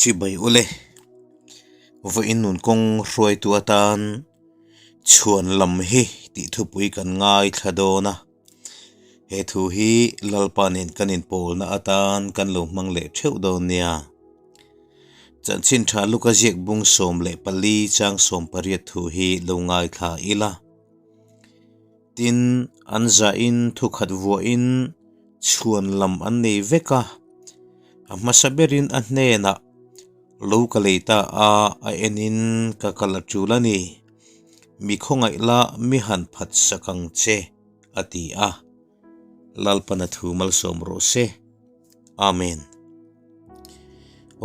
Chibai ule, vawiin nun kawng hruaitu atan chhuan lam hi tih thupui kan ngaithla dawn a. He thu hi Lalpa nen kan inpawlna atan kan lo hmang leh theuh dawn nia. Chanchin tha Luka ziak bung 14 chang 18 thu hi lo ngaithla ila. Tin, an zahin thukhat vuahin chhuan lam an nei vek a, a hmasa berin a hnenah lo ka lei ta a, a enin ka kal a tul a ni, mi khawngaih la mi han phat sak ang che, a ti a. Lalpana thu malsawm rawh se. Amen.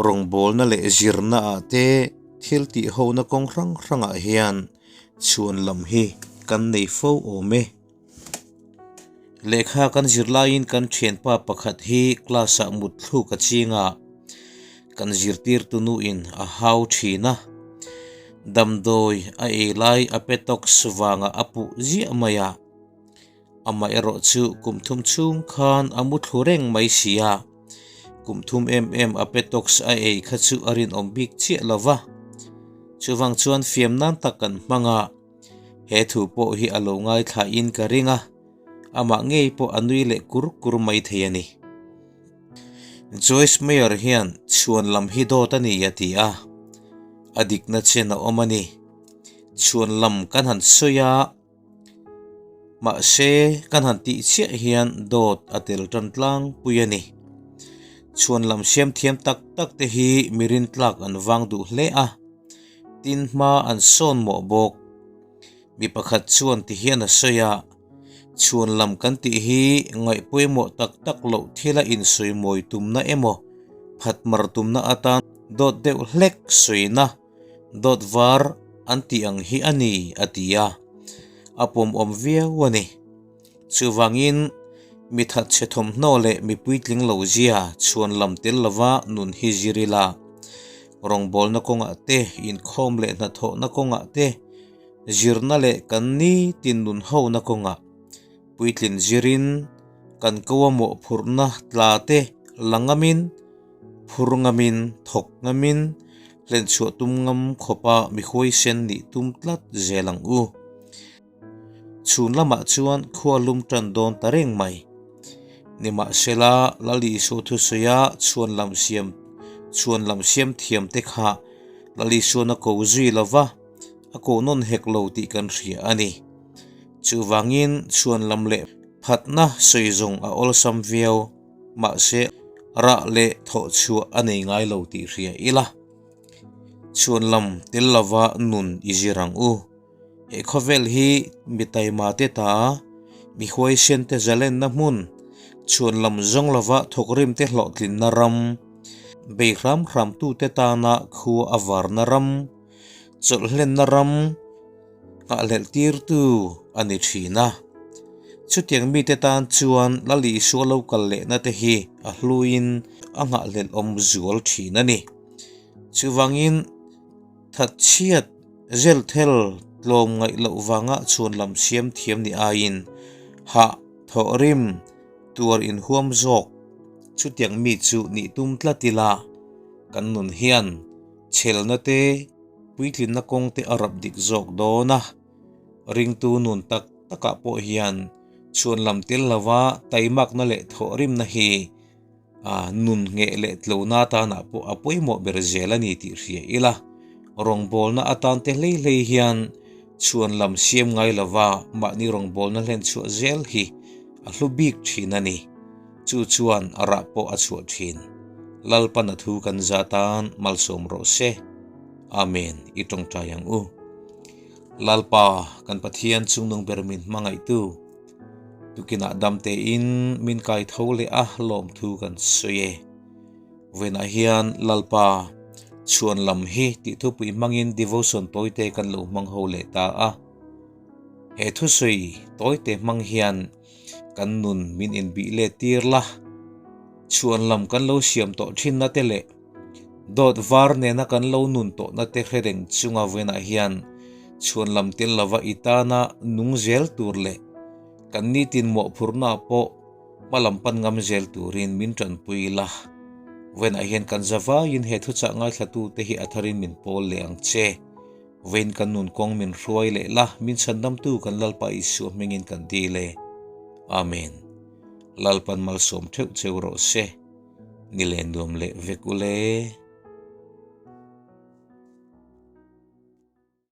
Rawngbawlna leh zirna ah te thil tih hona kawng hrang hrangah hian chhuan lam hi kan nei fo awm e. Lehkha kan zir laiin kan thianpa pakhat hi class ah mut thluk a ching a, kan zirtirtu nuin a hau thin a, damdawi a ei lai a pe tawks vangah a puh ziah mai a. Amaherawh chu kum thum chhung khan a mu thlu reng mai si a, kum thum em em a petox a ei kha chu a rinawm bik chiah lo va. Chuvang chuan fiam nan tak kan hmang a, he thu pawh hi a lo ngaithlain ka ring a, amah ngei pawh a nui leh kur kur mai thei a ni. Joyce Meyer hian chhuan lam hi dawt a ni a ti a, a dikna chen a awm a ni. Chhuan lam kan han sawi a. Mahse, kan han tih chiah hian dawt a tel tan tlangpui a ni. Chhuan lam siam thiam tak tak te hi mi rintlak an vang duh hle a, tin hma an sawn mawh bawk. Mi pakhat chuan ti hian a sawi a, Chhuan lam kan tih hi ngaih pawimawh tak tak loh thila insawi mawi tumna emaw phatmar tumna atan dawt deuh hlek sawina Dawt var an tih ang hi a ni, a ti a. A pawmawm viau a ni. Chuvangin, mi thatchhe thawmhnaw leh mi puitling lo zia chhuan lam tel lova nun hi zir ila. Rawngbawlna kawngah te, inkhawm leh hnathawhna kawngah te, zirna leh kan nitin nun hona kawngah puitlin zirin kan ko a mawhphurhna tla te la ngamin, Phur ngamin, thawk ngamin, hlenchhuah tum ngam khawpa mi huaisen nih tum tlat zel ang u. Chhun lamah chuan khua lum tan dawn ta reng mai. Nimahsela, Lal Isua thusawi-a chhuan lam siam chhuan lam siam thiam te kha Lal Isuan a ko zui lo va, a ko nawn hek lo tih kan hria a ni. Chuvangin chhuan lam leh phatna sawi zawng a awlsam viau. Mahse, rah leh thawh chhuah a nei ngai lo tih hria ila. Chhuan lam tel lova nun i zir ang u. He khawvel hi mi taima te ta, mi huaisen te zalenna hmun, chhuan lam zawng lova thawkrim te hlawhtlinna ram, bei hram hram tute tana khua a varna ram, chawlhlenna ram, nghahhlelh tirtu a ni thin a. Chutiang mite tan chuan Lal Isua lo kal lehna te hi a hluin a nghahhlelh awm zual thin a ni. Chuvangin thatchhiat zelthel tlawm ngaih loh vanga chhuan lam siam thiam ni aiin hah thawhrim tuar inhuam zawk chutiang mi chu nih tum tlat ila kan nun hian chhelna te Puitlinna kawng te a rap dik zawk dawn a, ringtu nun tak takah pawh hian chhuan lam tel lova taimakna leh thawhrimna hi nun ngheh leh tlona atanah pawh a pawimawh ber zel a ni tih hria ila, rawngbawlna atan te hlei hlei hian chhuan lam siam ngai lova mahni rawngbawlna hlen chhuah zel hi a hlu bik thin a ni. Chu chuan a rah pawh a chhuah thin. Lalpan a thu kan za tan malsawm rawh se. Amen i tawngtai ang u. Lalpa kan Pathian chungnung ber min hmangaihtu tukinah dam tein min kai tho leh a lawmthu kan sawi e. Vawiinah hian Lalpa chhuan lam hi tih thupui hmangin devotion tawite kan lo hmang ho leh ta a. He thusawi tawite hmang hian Kan nun min inbih let tir la, chhuan lam kan lo siam tawh thinna te leh dawt var nena kan lo nun tawhna te hre reng chunga vawiinah hian chhuan lam tel lova i tana nung zel tur leh kan nitin mawhphurhna pawh hma lam pan ngam zel turin min tanpui la. Vawiinah hian kan za vaiin he thuchah ngaithlatute hi a tharin min pawl leh ang che. Vawiin kan nun kawng min hruai leh la, min chhandamtu kan Lalpa Isua hmingin kan dil e. Amen. Lalpan malsawm theuh cheu rawh se. Ni leh nuam leh vek ule.